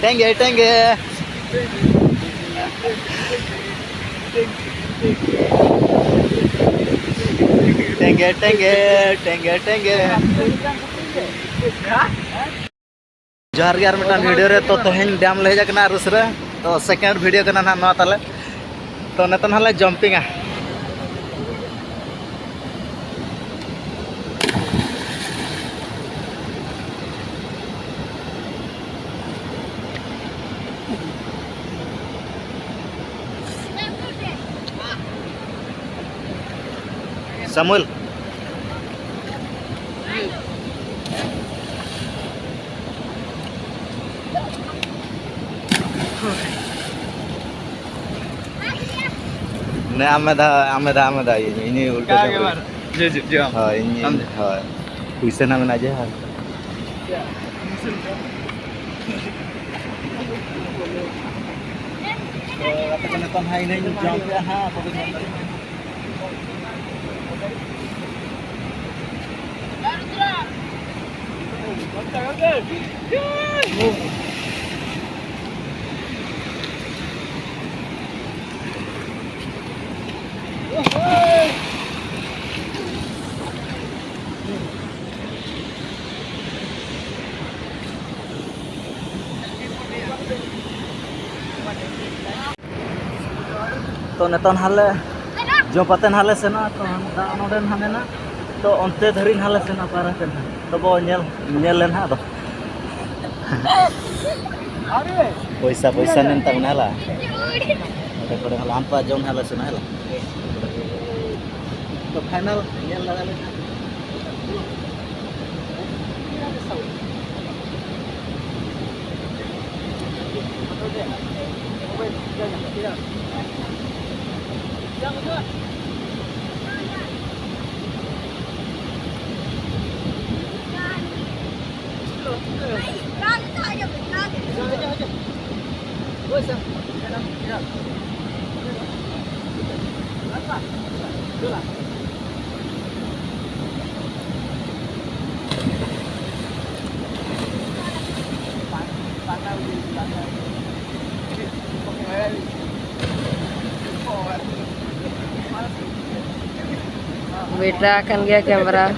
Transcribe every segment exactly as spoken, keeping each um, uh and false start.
ᱴᱮᱸᱜᱮ ᱴᱮᱸᱜᱮ, ᱴᱮᱸᱜᱮ ᱴᱮᱸᱜᱮ, ᱴᱮᱸᱜᱮ ᱴᱮᱸᱜᱮ᱾ ᱡᱚᱦᱟᱨ ᱜᱮ ᱟᱨ ᱢᱤᱫᱴᱟᱝ ᱵᱷᱤᱰᱤᱭᱳ ᱨᱮ᱾ ᱛᱚ, ᱛᱮᱦᱮᱧ ᱰᱮᱢ ᱞᱮ ᱦᱮᱡ ᱟᱠᱟᱱᱟ ᱨᱩᱥ ᱨᱮ᱾ ᱛᱚ, ᱥᱮᱠᱮᱱᱰ ᱵᱷᱤᱰᱤᱭᱳ ᱠᱟᱱᱟ ᱱᱟᱦᱟᱜ ᱱᱚᱣᱟ ᱛᱟᱞᱮ᱾ ᱛᱚ, ᱱᱤᱛᱚᱜ ᱱᱟᱦᱟᱜ ᱞᱮ ᱡᱟᱢᱯᱤᱝᱟ᱾ ᱥᱟᱢᱩᱭᱮᱞ᱾ ᱱᱮ ᱟᱢᱮ ᱫᱟ, ᱟᱢᱮ ᱫᱟ, ᱟᱢᱮ ᱫᱟ, ᱤᱧ, ᱤᱧ ᱩᱞᱴᱟᱹ ᱠᱟᱜᱮ ᱡᱚᱵᱚᱨ᱾ ᱵᱟᱨ᱾ ᱡᱮ, ᱡᱮ, ᱡᱮ, ᱟᱢ᱾ ᱦᱳᱭ, ᱤᱧ, ᱟᱢ ᱡᱮ᱾ ᱦᱳᱭ᱾ ᱯᱩᱭᱥᱟᱹ ᱱᱟ ᱢᱮᱱᱟᱜᱼᱟ ᱡᱮ, ᱦᱳᱭ᱾ ᱛᱚ, ᱜᱟᱛᱮ ᱠᱚ, ᱱᱤᱛᱚᱝ ᱦᱟᱸᱜ ᱤᱧ ᱦᱚᱸᱧ ᱡᱚᱢ ᱠᱮᱜᱼᱟ ᱦᱟᱸᱜ, ᱟᱯᱮ ᱠᱚ ᱧᱮᱞ ᱫᱟᱲᱮᱭᱟᱜ ᱠᱟᱱᱟ᱾ ᱛᱚ, ᱱᱤᱛᱚᱜ ᱱᱟᱦᱟᱜ ᱞᱮ ᱡᱚᱢ ᱠᱟᱛᱮ ᱱᱟᱦᱟᱜ ᱞᱮ ᱥᱮᱱᱚᱜᱼᱟ᱾ ᱛᱚ, ᱫᱟᱜ ᱱᱚᱰᱮ ᱱᱟᱦᱟᱜ ᱢᱮᱱᱟᱜᱼᱟ᱾ ᱛᱚ, ᱚᱱᱛᱮ ᱫᱷᱟᱹᱨᱤᱡ ᱱᱟᱦᱟᱜ ᱞᱮ ᱥᱮᱱᱚᱜᱼᱟ ᱯᱟᱭᱨᱟ ᱛᱮ ᱱᱟᱦᱟᱜ᱾ ᱛᱚᱵᱮ ᱧᱮᱞ, ᱧᱮᱞ ᱞᱮ ᱱᱟᱦᱟᱜ ᱟᱫᱚ᱾ ᱯᱚᱭᱥᱟ, ᱯᱚᱭᱥᱟ ᱱᱮᱱ ᱛᱟᱵᱚᱱᱟ ᱦᱮᱞᱟ᱾ ᱱᱚᱰᱮ ᱠᱚᱨᱮ ᱦᱮᱞᱟ, ᱟᱢ ᱯᱟ ᱡᱚᱢ ᱱᱟᱦᱟᱜ ᱞᱮ ᱥᱮᱱᱚᱜᱼᱟ ᱦᱮᱞᱟ᱾ ᱛᱚ, ᱯᱷᱟᱭᱱᱟᱞ ᱧᱮᱞ ᱫᱟᱲᱮᱭᱟᱜ ᱞᱮ ᱱᱟᱦᱟᱜ᱾ ᱵᱮᱴᱟ ᱟᱠᱟᱱ ᱜᱮᱭᱟ ᱠᱮᱢᱮᱨᱟ᱾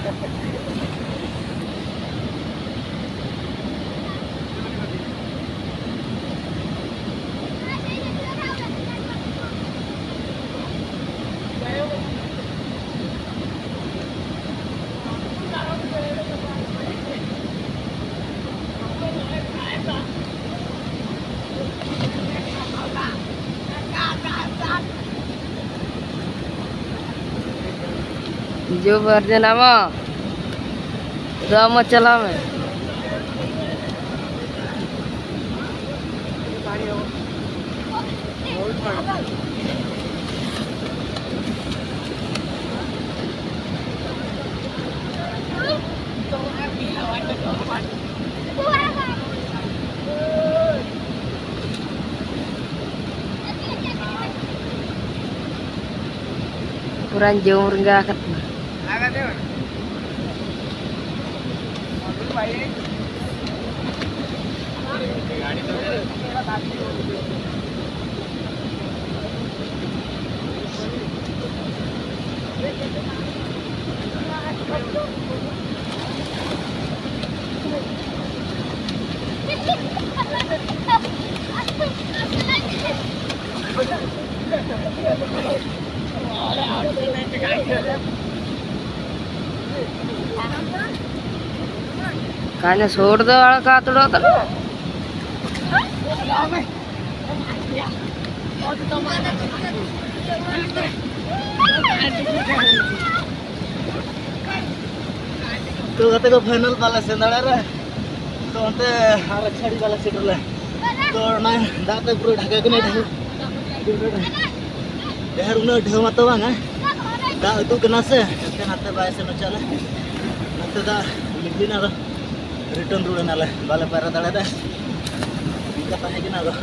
ᱡᱳ ᱵᱟᱨᱡᱮᱱ ᱟᱢᱟ᱾ ᱫᱚ ᱟᱢ ᱪᱟᱞᱟᱣ ᱢᱮ᱾ ᱯᱩᱨᱟᱹᱧ ᱡᱚᱢ ᱨᱤᱸᱜᱟ ᱟᱠᱟᱫ ᱛᱟᱢᱟ᱾ ᱠᱟᱱᱮ ᱥᱩᱨ ᱫᱚ ᱟᱲᱟᱜ ᱠᱟ ᱛᱩᱲᱟ ᱛᱟᱞᱚ᱾ ᱛᱚ ᱜᱟᱛᱮ ᱠᱚ, ᱯᱷᱟᱭᱱᱟᱞ ᱵᱟᱞᱮ ᱥᱮᱱ ᱫᱟᱲᱮᱭᱟᱜᱼᱟ᱾ ᱛᱚ ᱚᱱᱛᱮ ᱟᱨ ᱪᱷᱟᱹᱲᱤ ᱵᱟᱞᱮ ᱥᱮᱴᱮᱨ ᱞᱮ᱾ ᱛᱚ ᱚᱱᱟ ᱫᱟᱜ ᱛᱮ ᱯᱩᱨᱟᱹ ᱰᱷᱟᱠᱟ ᱠᱟᱱᱟ ᱰᱷᱮᱨ᱾ ᱰᱷᱮᱨ ᱩᱱᱟᱹᱜ ᱰᱷᱮᱣ ᱢᱟᱛᱚ ᱵᱟᱝᱟ᱾ ᱫᱟᱜ ᱟᱹᱛᱩᱜ ᱠᱟᱱᱟ ᱥᱮ, ᱮᱱᱠᱷᱟᱱ ᱦᱟᱱᱛᱮ ᱵᱟᱭ ᱥᱮᱱ ᱦᱚᱪᱚ ᱟᱞᱮ᱾ ᱱᱚᱛᱮ ᱫᱟᱜ ᱞᱤᱸᱜᱤᱱᱟ, ᱟᱫᱚ ᱨᱤᱴᱟᱨᱱ ᱨᱩᱣᱟᱹᱲ ᱮᱱᱟᱞᱮ, ᱵᱟᱞᱮ ᱯᱟᱭᱨᱟ ᱫᱟᱲᱮᱭᱟᱫᱟ᱾ ᱤᱱᱠᱟ ᱛᱟᱦᱮᱸ ᱠᱟᱱᱟ ᱟᱫᱚ᱾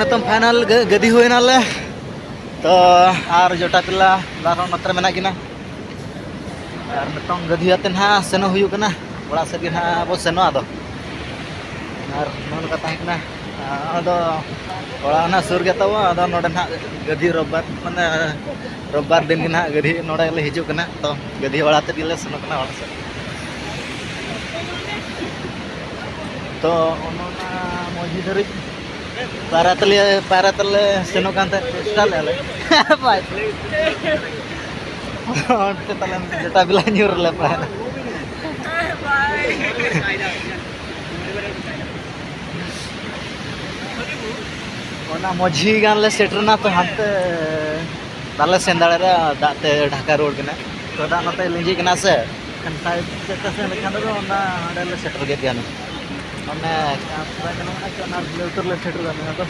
ᱱᱤᱛᱚᱝ ᱯᱷᱟᱭᱱᱟᱞ ᱜᱟᱹ- ᱜᱟᱹᱫᱤ ᱦᱩᱭᱱᱟᱞᱮ᱾ ᱛᱚ ᱟᱨ ᱡᱚᱴᱟ ᱯᱤᱞᱟ ᱵᱟᱨ ᱦᱚᱲ ᱱᱚᱛᱮ ᱨᱮ ᱢᱮᱱᱟᱜ ᱠᱤᱱᱟ᱾ ᱟᱨ ᱱᱤᱛᱚᱝ ᱜᱟᱹᱫᱤ ᱟᱛᱮ ᱱᱟᱦᱟᱜ ᱥᱮᱱᱚᱜ ᱦᱩᱭᱩᱜ ᱠᱟᱱᱟ, ᱚᱲᱟᱜ ᱥᱮᱫ ᱜᱮ ᱱᱟᱦᱟᱜ ᱵᱚ ᱥᱮᱱᱚᱜᱼᱟ᱾ ᱟᱫᱚ ᱟᱨ ᱱᱚᱜᱼᱚ ᱱᱚᱝᱠᱟ ᱛᱟᱦᱮᱸ ᱠᱟᱱᱟ᱾ ᱟᱫᱚ ᱚᱲᱟᱜ ᱱᱟᱦᱟᱜ ᱥᱩᱨ ᱜᱮ ᱛᱟᱵᱚ, ᱟᱫᱚ ᱱᱚᱰᱮ ᱱᱟᱦᱟᱜ ᱜᱟᱹᱫᱤ ᱨᱳᱵᱵᱟᱨ, ᱢᱟᱱᱮ ᱨᱳᱵᱵᱟᱨ ᱫᱤᱱ ᱜᱮ ᱱᱟᱦᱟᱜ ᱜᱟᱹᱫᱤ ᱱᱚᱰᱮ ᱞᱮ ᱦᱤᱡᱩᱜ ᱠᱟᱱᱟ᱾ ᱛᱚ ᱜᱟᱹᱫᱤ ᱵᱟᱲᱟ ᱠᱟᱛᱮᱫ ᱜᱮᱞᱮ ᱥᱮᱱᱚᱜ ᱠᱟᱱᱟ ᱚᱲᱟᱜ ᱥᱮᱫ᱾ ᱛᱚ ᱚᱱᱟ ᱢᱟᱹᱡᱷᱤ ᱫᱷᱟᱹᱨᱤᱡ ᱯᱟᱭᱨᱟ ᱛᱮᱞᱮ, ᱯᱟᱭᱨᱟ ᱛᱮᱞᱮ ᱥᱮᱱᱚᱜ ᱠᱟᱱ ᱛᱟᱦᱮᱸᱫ, ᱪᱮᱥᱴᱟ ᱞᱮᱫᱼᱟ ᱞᱮ᱾ ᱵᱟᱭ᱾ ᱚᱱᱛᱮ ᱛᱟᱞᱮ ᱡᱮᱴᱟ ᱵᱮᱞᱟ ᱧᱩᱨ ᱨᱮᱞᱮ ᱯᱟᱭᱨᱟ᱾ ᱚᱱᱟ ᱢᱟᱹᱡᱷᱤ ᱜᱟᱱ ᱞᱮ ᱥᱮᱴᱮᱨᱱᱟ, ᱛᱚ ᱦᱟᱱᱛᱮ ᱵᱟᱞᱮ ᱥᱮᱱ ᱫᱟᱲᱮᱭᱟᱫᱟ, ᱫᱟᱜ ᱛᱮ ᱰᱷᱟᱠᱟ ᱨᱩᱣᱟᱹᱲ ᱠᱟᱱᱟ᱾ ᱛᱚ ᱫᱟᱜ ᱱᱚᱛᱮ ᱞᱤᱸᱡᱤ ᱠᱟᱱᱟ ᱥᱮ, ᱮᱱᱠᱷᱟᱱ ᱥᱟᱭᱤᱰ ᱥᱮᱫ ᱛᱮ ᱥᱮᱱ ᱞᱮᱠᱷᱟᱱ ᱫᱚ ᱚᱱᱟ ᱦᱟᱸᱰᱮ ᱞᱮ ᱥᱮᱴᱮᱨ ᱜᱮ ᱛᱟᱦᱮᱱᱟ᱾ ᱚᱱᱮ ᱯᱨᱟᱭ ᱧᱮᱞᱚᱜ ᱠᱟᱱᱟ ᱪᱚ ᱚᱱᱟ ᱞᱟᱹᱣᱠᱟᱹ ᱨᱮᱞᱮ ᱥᱮᱴᱮᱨ ᱠᱟᱱᱟ, ᱟᱫᱚ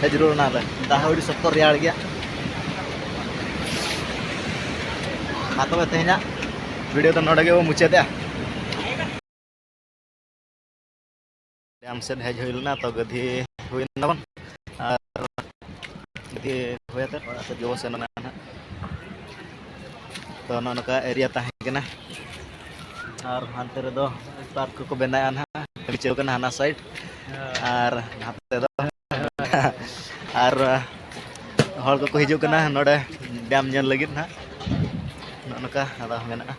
ᱦᱮᱡ ᱨᱩᱣᱟᱹᱲ ᱱᱟᱞᱮ᱾ ᱫᱟᱜ ᱦᱚᱸ ᱟᱹᱰᱤ ᱥᱚᱠᱛᱚ ᱨᱮᱭᱟᱲ ᱜᱮᱭᱟ᱾ ᱢᱟ ᱛᱚᱵᱮ ᱛᱮᱦᱮᱧᱟᱜ ᱵᱷᱤᱰᱤᱭᱳ ᱫᱚ ᱱᱚᱰᱮ ᱜᱮᱵᱚ ᱢᱩᱪᱟᱹᱫᱮᱜᱼᱟ᱾ ᱰᱮᱢ ᱥᱮᱫ ᱦᱮᱡ ᱦᱩᱭ ᱞᱮᱱᱟ, ᱛᱚ ᱜᱟᱹᱫᱷᱤ ᱦᱩᱭ ᱞᱮᱱᱟ ᱵᱚᱱ, ᱟᱨ ᱜᱟᱹᱫᱷᱤ ᱦᱩᱭ ᱟᱛᱮᱫ ᱚᱲᱟᱜ ᱥᱮᱫ ᱜᱮᱵᱚᱱ ᱥᱮᱱ ᱞᱮᱱᱟ ᱱᱟᱦᱟᱜ᱾ ᱛᱚ ᱱᱚᱜᱼᱚ ᱱᱚᱝᱠᱟ ᱮᱨᱤᱭᱟ ᱛᱟᱦᱮᱸ ᱠᱟᱱᱟ, ᱟᱨ ᱦᱟᱱᱛᱮ ᱨᱮᱫᱚ ᱯᱟᱨᱠ ᱠᱚᱠᱚ ᱵᱮᱱᱟᱣᱮᱫᱼᱟ ᱱᱟᱦᱟᱜ, ᱵᱤᱪᱟᱹᱣ ᱠᱟᱱᱟ ᱦᱟᱱᱟ ᱥᱟᱭᱤᱰ, ᱟᱨ ᱱᱟᱛᱮ ᱫᱚ ᱟᱨ ᱦᱚᱲ ᱠᱚᱠᱚ ᱦᱤᱡᱩᱜ ᱠᱟᱱᱟ ᱱᱚᱰᱮ ᱰᱮᱢ ᱧᱮᱞ ᱞᱟᱹᱜᱤᱫ ᱱᱟᱦᱟᱜ᱾ ᱱᱚᱜᱼᱚ ᱱᱚᱝᱠᱟ ᱟᱫᱚ ᱢᱮᱱᱟᱜᱼᱟ᱾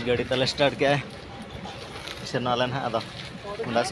ᱜᱟᱹᱰᱤ ᱛᱟᱞᱮ ᱥᱴᱟᱨᱴ ᱠᱮᱜᱼᱟᱭ, ᱥᱮᱱ ᱱᱟᱞᱮ ᱱᱟᱦᱟᱜ᱾ ᱟᱫᱚ ᱚᱸᱰᱮ